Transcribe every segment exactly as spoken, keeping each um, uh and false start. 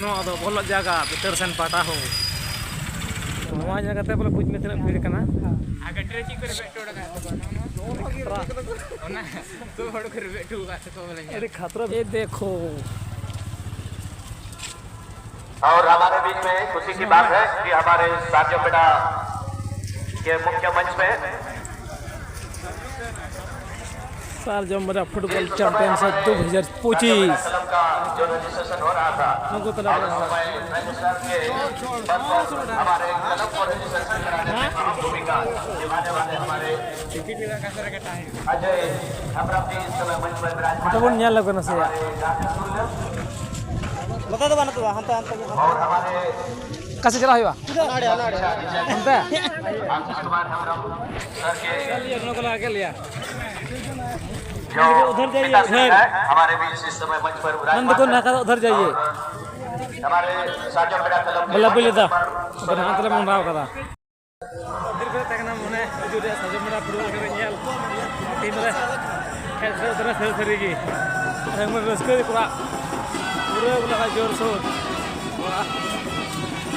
ᱱᱚᱣᱟ ᱫᱚ ᱵᱚᱞᱚᱜ ᱡᱟᱭᱜᱟ ᱵᱷᱤᱛᱟᱹᱨ ᱥᱮᱱ ᱯᱟᱦᱴᱟ ᱦᱚᱸ᱾ ᱱᱚᱣᱟ ᱧᱮᱞ ᱠᱟᱛᱮ ᱵᱚᱞᱮ ᱵᱩᱡᱽ ᱢᱮ ᱛᱤᱱᱟᱹᱜ ᱵᱷᱤᱲ ᱠᱟᱱᱟ᱾ ᱟᱨ ᱜᱟᱹᱰᱤ ᱨᱮ ᱪᱮᱫ ᱠᱚ ᱨᱮᱵᱮᱫ ᱦᱚᱴᱚ ᱠᱟᱜᱼᱟ? ᱚᱱᱟ ᱫᱚ ᱦᱚᱲ ᱠᱚ ᱨᱮᱵᱮᱫ ᱦᱚᱴᱚ ᱠᱟᱜᱼᱟ ᱥᱮ ᱠᱚ ᱵᱚᱞᱮ ᱧᱮᱞ᱾ ᱟᱹᱰᱤ ᱠᱷᱟᱛᱨᱟ᱾ ये देखो। और हमारे बीच में खुशी की बात है कि हमारे साथियों बेटा के मुख्य मंच में ᱥᱟᱨᱡᱚᱢ ᱵᱟᱡᱟᱨ ᱯᱷᱩᱴᱵᱚᱞ ᱪᱟᱢᱯᱤᱭᱟᱱᱥᱤᱯ ᱫᱩ ᱦᱟᱡᱟᱨ ᱯᱚᱸᱪᱤᱥ᱾ ᱱᱩᱠᱩ ᱛᱟᱞᱟ ᱨᱮ ᱟᱫᱚ ᱵᱚᱱ ᱧᱮᱞ ᱞᱮᱠᱚ ᱱᱟᱥᱮᱭᱟᱜ᱾ ᱱᱚᱛᱮ ᱫᱚ ᱵᱟᱹᱱᱩᱜ ᱠᱚᱣᱟ, ᱦᱟᱱᱛᱮ, ᱦᱟᱱᱛᱮ ᱜᱮ᱾ ᱚᱠᱟ ᱥᱮᱫ ᱪᱟᱞᱟᱜ ᱦᱩᱭᱩᱜᱼᱟ? ᱦᱟᱱᱟ ᱟᱲᱮ, ᱦᱟᱱᱟ ᱟᱲᱮ᱾ ᱚᱱᱛᱮ? ᱚᱱᱟ ᱠᱚ ᱞᱟᱜᱟ ᱠᱮᱫ ᱞᱮᱭᱟ। जो उधर जाइए, पिता श्री उधर। है, हमारे बीच इस समय मंच पर विराजमान नंद को है। नका उधर जाइए। हमारे साथियों का कलम बोला, बोले दा। ᱟᱫᱚ ᱱᱟᱦᱟᱜ ᱛᱟᱞᱮ ᱵᱚᱱ ᱨᱟᱣ ᱠᱟᱫᱟ। ᱫᱤᱞ ᱠᱚᱨᱮ ᱛᱟᱦᱮᱸ ᱠᱟᱱᱟ ᱢᱚᱱᱮ ᱦᱤᱡᱩᱜ ᱨᱮᱭᱟᱜ ᱥᱟᱡᱚᱢ ᱵᱮᱲᱟ ᱯᱷᱩᱴᱵᱚᱞ ᱠᱷᱮᱞ ᱧᱮᱞ। ᱴᱤᱢ ᱨᱮ ᱠᱷᱮᱞ ᱥᱮ ᱩᱛᱟᱹᱨᱟ ᱥᱟᱹᱨᱤ ᱥᱟᱹᱨᱤ ᱜᱮ। ᱮᱠᱫᱚᱢ ᱨᱟᱹᱥᱠᱟᱹ ᱜᱮ ᱯᱩᱨᱟ। ᱯᱩᱨᱟᱹ ᱵᱚᱞᱮ ᱠᱷᱟᱡ ᱡᱳᱨ ᱥᱳᱨ।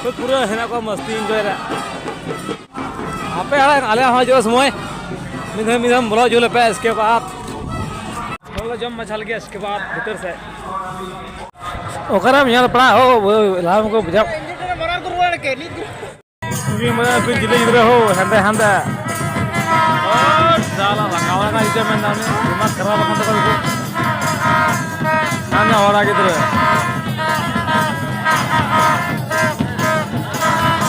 ᱯᱩᱨᱟᱹ ᱯᱩᱨᱟᱹ ᱦᱮᱱᱟᱜ ᱠᱚᱣᱟ ᱢᱟᱥᱛᱤ ᱮᱱᱡᱚᱭ ᱨᱮ। ᱟᱯᱮ ᱟᱲᱟᱜ ᱟᱞᱮ ᱦᱚᱸ ᱦᱤᱡᱩᱜ ᱥᱚᱢᱚᱭ ᱢᱤᱫ ᱫᱷᱟᱣ ᱢᱤᱫ ᱫᱷᱟᱣ ᱵᱚᱞᱚ ᱦᱤᱡᱩᱜ ᱞᱮᱯᱮ, ᱤᱥᱠᱮ ᱵᱟᱫ ᱵᱚᱞᱚ ᱡᱚᱢ ᱢᱟᱪᱷᱟ ᱞᱟᱹᱜᱤᱫ, ᱤᱥᱠᱮ ᱵᱟᱫ ᱵᱷᱤᱛᱟᱹᱨ ᱥᱮᱫ᱾ ᱚᱠᱟᱨᱮᱢ ᱧᱮᱞ ᱯᱟᱲᱟ ᱦᱳ, ᱞᱟᱦᱟ ᱢᱟᱠᱚ ᱵᱩᱡᱷᱟᱹᱣ᱾ ᱢᱟᱨᱟᱝ ᱠᱚ ᱨᱩᱣᱟᱹᱲ ᱠᱮᱫ, ᱱᱤᱛ ᱜᱮ᱾ ᱩᱱᱤ ᱢᱟᱱᱮ ᱩᱱᱠᱩ ᱡᱤᱞᱤ ᱜᱤᱫᱽᱨᱟᱹ ᱦᱳ, ᱦᱮᱸᱫᱮ ᱦᱮᱸᱫᱮ᱾ ᱳ, ᱥᱟᱞᱟ ᱞᱟᱸᱜᱟ ᱵᱟᱲᱟ ᱠᱟᱱᱟ, ᱤᱧ ᱢᱮᱱᱫᱟ ᱩᱱᱤ ᱫᱤᱢᱟᱜᱽ ᱠᱷᱟᱨᱟᱯ ᱟᱠᱟᱱ ᱛᱟᱠᱚᱣᱟ ᱩᱱᱠᱩ᱾ ᱦᱟᱱᱟ ᱦᱚᱲᱟ ᱜᱤᱫᱽᱨᱟᱹ᱾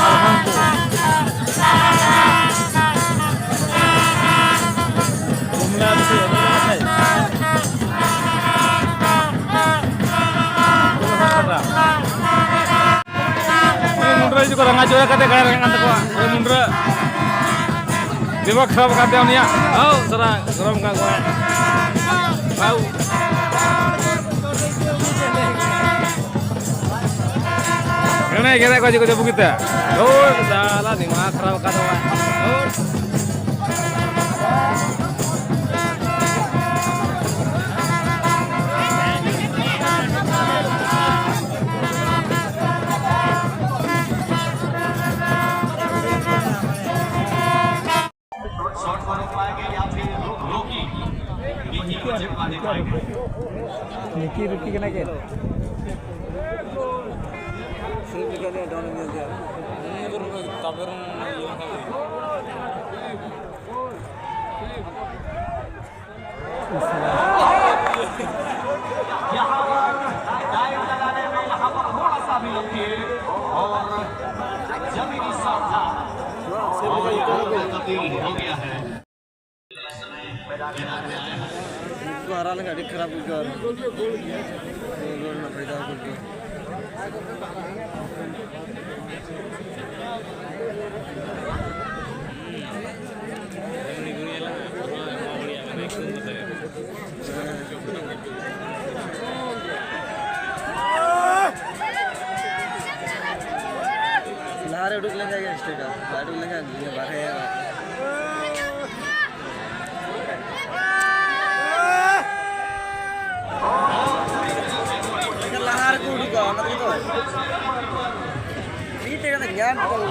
ᱟᱨ ᱦᱟᱱᱠᱩ᱾ ᱠᱚᱢᱞᱟ ᱵᱤᱥᱤ ᱚᱱᱟ ᱠᱟᱛᱷᱟᱭ᱾ ᱩᱱᱤ ᱢᱩᱱᱰᱨᱟᱹ ᱡᱩᱫᱤ ᱠᱚ ᱨᱟᱸᱜᱟ ᱡᱚᱲᱟ ᱠᱟᱛᱮ ᱜᱟᱭ ᱨᱟᱸᱜᱟ ᱠᱟᱱ ᱛᱟᱠᱚᱣᱟ᱾ ᱩᱱᱤ ᱢᱩᱱᱰᱨᱟᱹ ᱫᱤᱢᱟᱜᱽ ᱠᱷᱟᱨᱟᱯ ᱟᱠᱟᱱ ᱛᱟᱭᱟ ᱩᱱᱤᱭᱟᱜ᱾ ᱦᱟᱣ, ᱥᱟᱨᱟ ᱜᱚᱨᱚᱢ ᱠᱟᱜ ᱠᱚᱣᱟᱭ᱾ ᱦᱟᱣ᱾ ᱜᱮᱱᱮ ᱜᱮᱱᱮ ᱠᱚ ᱪᱮᱫ ᱠᱚ ᱪᱚ ᱵᱩᱜᱤᱛᱮ᱾ ᱫᱷᱩᱨ, ᱥᱟᱞᱟ ᱫᱤᱢᱟᱜᱽ ᱠᱷᱟᱨᱟᱯ ᱟᱠᱟᱫ ᱛᱟᱢᱟ᱾ ᱫᱷᱩᱨ᱾ ᱰᱟᱣᱩᱱ ᱧᱮᱞ ᱠᱮᱫᱟ᱾ ᱛᱟᱯᱚᱨ ᱤᱭᱟᱹ ᱞᱮᱠᱟ ᱜᱮ᱾ यहाँ पर डाइव लगाने में यहाँ पर थोड़ा सा विलंब किए और जमीनी सावधान। और यहाँ पर तब्दील हो गया है। ᱩᱱᱠᱩ ᱦᱟᱨᱟᱣ ᱞᱮᱱᱠᱷᱟᱱ ᱟᱹᱰᱤ ᱠᱷᱟᱨᱟᱯ ᱵᱩᱡᱷᱟᱹᱜᱼᱟ᱾ ᱜᱳᱞ ᱨᱮᱱᱟᱜ ᱯᱷᱟᱭᱫᱟ ᱦᱚᱸ ᱵᱩᱡᱷᱟᱹᱜᱼᱟ᱾ ᱞᱟᱦᱟᱨᱮ ᱩᱰᱩᱠ ᱞᱮᱱᱠᱷᱟᱱ ᱜᱮ ᱢᱤᱥᱴᱮᱠᱟ, ᱵᱟᱭ ᱩᱰᱩᱠ ᱞᱮᱱᱠᱷᱟᱱ ᱱᱤᱭᱟᱹ ᱵᱟᱨᱦᱮ᱾ ᱞᱟᱦᱟ ᱨᱮᱠᱚ ᱩᱰᱩᱠᱟ, ᱚᱱᱟ ᱛᱮᱜᱮ ᱛᱚ᱾ ᱢᱤᱫ ᱴᱟᱠᱟ ᱛᱮ ᱧᱟᱢ ᱠᱮᱫᱟ᱾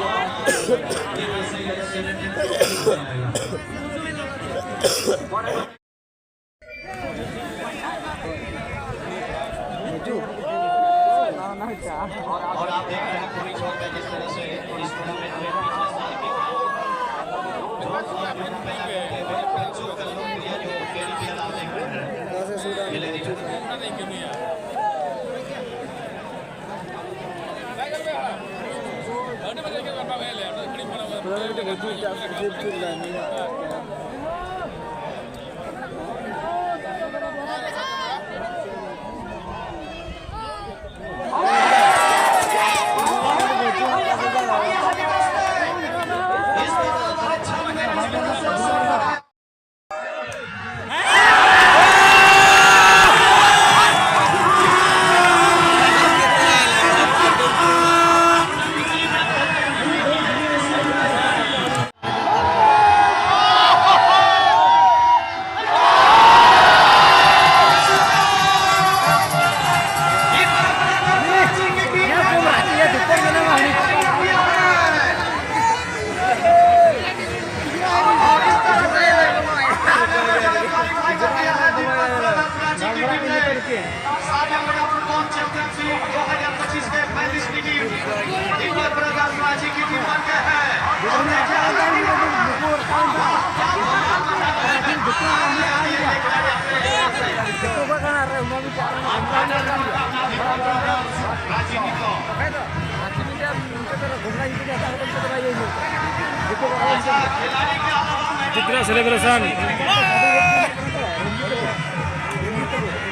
ᱪᱤᱛᱨᱟ celebration.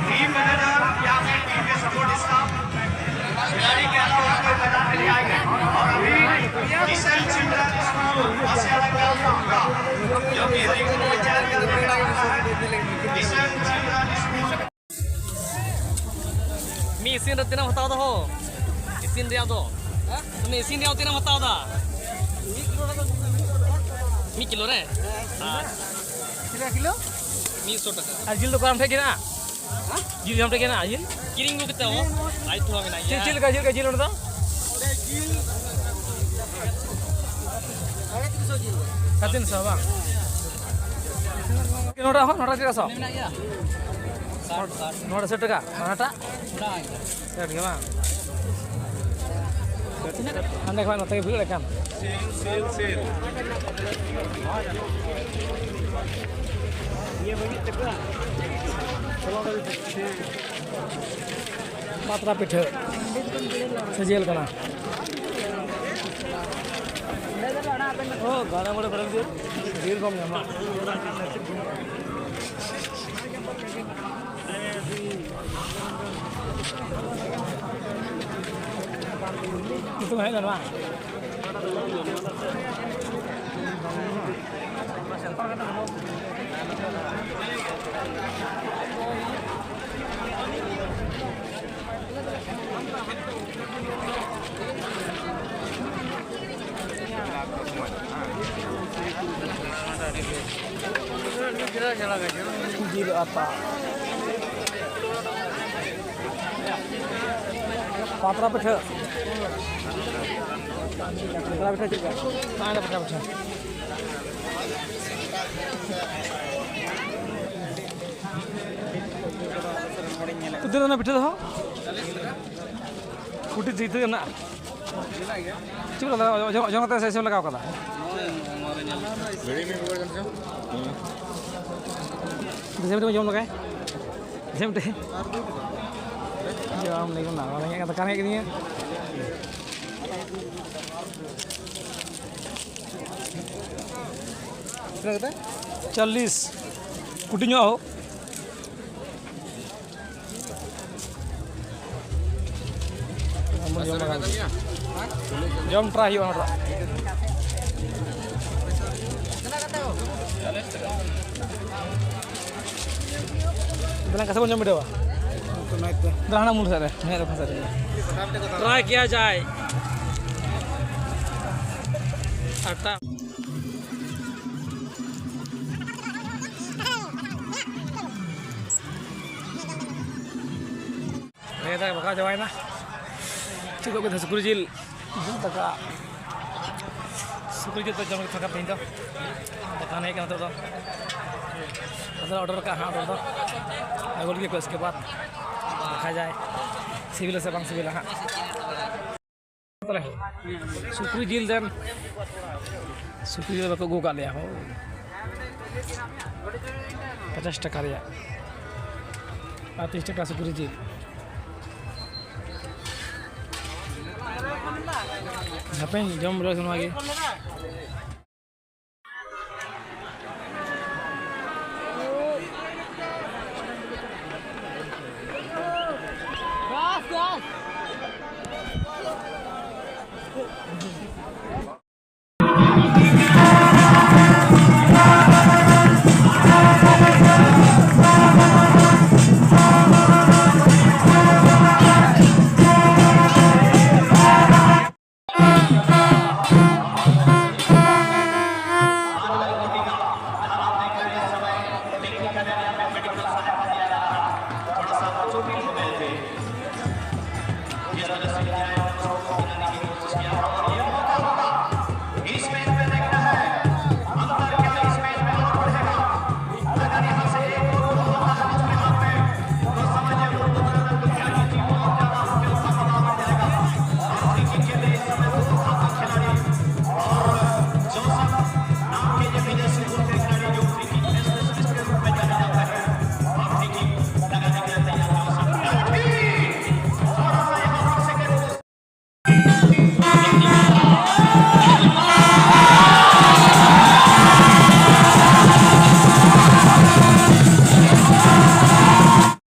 टीम मैनेजर या फिर टीम के सपोर्ट स्टाफ खिलाड़ी के अलावा कोई मैदान में नहीं आएंगे। और अभी Kishan children school bus Yadav का होगा, जो कि हरिपुर में चैलेंज करने का है। Kishan children school. ᱢᱤᱫ ᱤᱥᱤᱱ ᱨᱮ ᱛᱤᱱᱟᱹᱜ ᱮᱢ ᱦᱟᱛᱟᱣ ᱫᱟ ᱦᱳ? ᱤᱥᱤᱱ ᱨᱮᱭᱟᱜ ᱫᱚ? ᱢᱤᱫ ᱤᱥᱤᱱ ᱨᱮᱭᱟᱜ ᱛᱤᱱᱟᱹᱜ ᱮᱢ ᱦᱟᱛᱟᱣ ᱫᱟ? ᱢᱤᱫ ᱠᱤᱞᱳ ᱨᱮ? ᱟᱪᱪᱷᱟ. ᱛᱤᱱᱟᱹᱜ ᱠᱤᱞᱳ? ᱢᱤᱫ ᱥᱚ ᱴᱟᱠᱟ. ᱟᱨ ᱡᱤᱞ ᱫᱚ ᱚᱠᱟ ᱟᱢ ᱴᱷᱮᱱ ᱜᱮ ᱦᱮᱱᱟᱜᱼᱟ? ᱦᱮᱸ? ᱡᱤᱞ ᱟᱢ ᱴᱷᱮᱱ ᱜᱮ ᱦᱮᱱᱟᱜᱼᱟ, ᱡᱤᱞ? ᱠᱤᱨᱤᱧ ᱟᱹᱜᱩ ᱠᱟᱛᱮ ᱦᱚᱸ ᱟᱭ ᱛᱚ ᱢᱮᱱᱟᱜ ᱪᱮᱫ, ᱜᱮᱭᱟ. ᱪᱮᱫ ᱞᱮᱠᱟ, ᱪᱮᱫ ᱞᱮᱠᱟ ᱡᱤᱞ ᱚᱸᱰᱮ ᱫᱚ? ᱚᱸᱰᱮ ᱡᱤᱞ ᱥᱟᱲᱮ ᱛᱤᱱ ᱥᱚ ᱡᱤᱞ. ᱥᱟᱲᱮ ᱛᱤᱱ ᱥᱚ ᱵᱟᱝ? ᱱᱚᱰᱮ ᱦᱚᱸ, ᱱᱚᱰᱮ ᱪᱮᱫ ᱞᱮᱠᱟ ᱥᱚ? ᱢᱮᱱᱟᱜ ᱜᱮᱭᱟ. ᱥᱟᱴ, ᱥᱟᱴ. ᱱᱚᱰᱮ ᱥᱟᱴ ᱴᱟᱠᱟ, ᱦᱟᱱᱟᱴᱟᱜ? ᱚᱱᱟ ᱜᱮ. ᱥᱟᱴ ᱜᱮ ᱵᱟᱝ? ᱦᱟᱸᱰᱮ ᱠᱷᱚᱱ ᱱᱚᱛᱮ ᱜᱮ ᱵᱷᱤᱲ ᱮᱠᱷᱟᱱ. ᱯᱟᱛᱲᱟ ᱯᱤᱴᱷᱟᱹ ᱥᱮ ᱡᱤᱞ ᱠᱟᱱᱟ? ᱚ, ᱜᱟᱲᱟ ᱢᱚᱬᱮ ᱵᱟᱨᱚ ᱡᱤᱞ, ᱡᱤᱞ ᱠᱚᱢ ᱧᱟᱢᱟ᱾ ᱧᱩᱛᱩᱢ ᱦᱮᱡ ᱞᱮᱱᱟ ᱵᱟᱝ? ᱡᱤᱞ ᱟᱛᱟ᱾ ᱯᱟᱛᱲᱟ ᱯᱤᱴᱷᱟᱹ᱾ ᱯᱟᱛᱲᱟ ᱯᱤᱴᱷᱟᱹ ᱪᱮᱫ ᱞᱮᱠᱟ? ᱯᱟᱛᱲᱟ ᱯᱤᱴᱷᱟᱹ᱾ ᱩᱛᱩ ᱨᱮᱱᱟᱜ ᱯᱤᱴᱷᱟᱹ ᱫᱚ? ᱠᱩᱴᱤ ᱡᱤᱛᱟᱹ ᱨᱮᱱᱟᱜ᱾ ᱪᱮᱫ ᱠᱚ ᱞᱟᱜᱟᱣ, ᱚᱡᱚᱜ, ᱚᱡᱚᱜ ᱠᱟᱛᱮ ᱥᱮ ᱥᱮ ᱞᱟᱜᱟᱣ ᱠᱟᱫᱟ? ᱫᱤᱥᱚᱢ ᱴᱷᱮᱱ ᱡᱚᱢ ᱞᱮᱜᱟᱭ᱾ ᱫᱤᱥᱚᱢ ᱴᱷᱮᱱ᱾ ᱡᱚᱢ ᱞᱟᱹᱜᱤᱫ ᱚᱱᱟ ᱵᱟᱝ ᱨᱮᱸᱜᱮᱡ ᱠᱟᱱ ᱛᱟᱠᱷᱟᱱ ᱨᱮᱸᱜᱮᱡ ᱠᱮᱫᱤᱧᱟ᱾ ᱛᱤᱱᱟᱹᱜ ᱠᱟᱛᱮ? ᱪᱚᱞᱞᱤᱥ᱾ ᱠᱩᱴᱤ ᱧᱚᱜ ᱦᱳ᱾ ᱡᱚᱢ ᱴᱨᱟᱭ ᱦᱩᱭᱩᱜᱼᱟ ᱚᱱᱟᱴᱟᱜ᱾ ᱫᱮᱞᱟᱝ ᱠᱟᱥᱮ ᱵᱚᱱ ᱡᱚᱢ ᱵᱤᱰᱟᱹᱣᱟ? ᱫᱮᱞᱟ ᱦᱟᱱᱟ ᱢᱩᱞ ᱥᱮᱫ ᱨᱮ, ᱢᱮᱫ ᱨᱮ ᱯᱷᱟᱥᱟ ᱨᱮ᱾ ᱴᱨᱟᱭ ᱠᱤᱭᱟ ᱡᱟᱭ᱾ ᱟᱴᱟ᱾ ᱱᱤᱭᱟᱹ ᱫᱟᱜ ᱵᱟᱜᱟᱣ ᱪᱟᱵᱟᱭᱮᱱᱟ᱾ ᱪᱮᱫ ᱠᱚ ᱟᱹᱜᱩ ᱠᱮᱫᱟ? ᱥᱩᱠᱨᱤ ᱡᱤᱞ, ᱡᱤᱞ ᱫᱟᱠᱟ, ᱥᱩᱠᱨᱤ ᱡᱤᱞ ᱫᱚ ᱡᱚᱢ ᱜᱮ ᱛᱟᱦᱮᱸ ᱠᱟᱱ ᱛᱮᱦᱮᱧ ᱫᱚ᱾ ᱫᱟᱠᱟ ᱦᱮᱡ ᱠᱟᱱᱟ ᱱᱤᱛᱚᱜ ᱫᱚ᱾ ᱟᱫᱚ ᱚᱰᱟᱨ ᱠᱟᱜᱼᱟ ᱦᱟᱸᱜ, ᱚᱰᱟᱨ ᱫᱚ ᱟᱹᱜᱩ ᱞᱟᱹᱜᱤᱫ ᱠᱚ, ᱤᱥᱠᱮ ᱵᱟᱫ ᱫᱮᱠᱷᱟ ᱡᱟᱭ ᱥᱤᱵᱤᱞᱟ ᱥᱮ ᱵᱟᱝ ᱥᱤᱵᱤᱞᱟ ᱦᱟᱸᱜ᱾ ᱛᱟᱦᱞᱮ ᱥᱩᱠᱨᱤ ᱡᱤᱞ ᱫᱮᱱ, ᱥᱩᱠᱨᱤ ᱡᱤᱞ ᱵᱟᱠᱚ ᱟᱹᱜᱩ ᱟᱠᱟᱫ ᱞᱮᱭᱟ᱾ ᱯᱚᱪᱟᱥ ᱴᱟᱠᱟ ᱨᱮᱭᱟᱜ ᱟᱨ ᱛᱤᱨᱤᱥ ᱴᱟᱠᱟ ᱥᱩᱠᱨᱤ ᱡᱤᱞ᱾ ᱦᱟᱯᱮᱧ ᱡᱚᱢ ᱵᱤᱰᱟᱹᱣ ᱱᱚᱣᱟ ᱜᱮ᱾